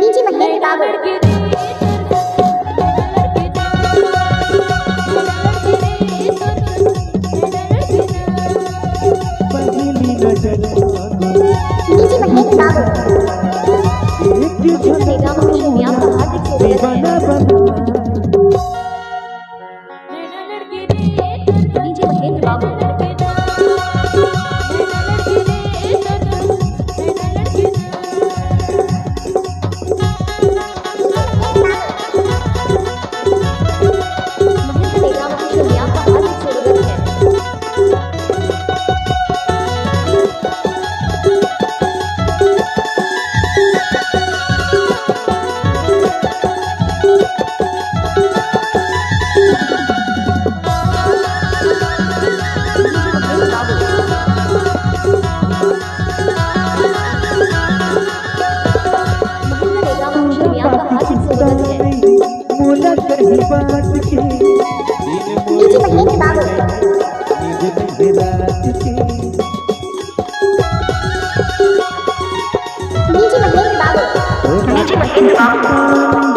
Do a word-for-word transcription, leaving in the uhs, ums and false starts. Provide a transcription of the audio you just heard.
DJ Mahendra बाबू। पहली नजर में डीजे महेंद्र बाबू। एक झलक में आपका हार्दिक स्वागत है। दीवाना बना। डीजे महेंद्र बाबू। महेंद्र मेघा महेंद्र मियां का हार्दिक स्वागत है। मोला कही बात के, डीजे महेंद्र बाबू। नींद नहीं रात के। डीजे महेंद्र बाबू। डीजे महेंद्र बाबू।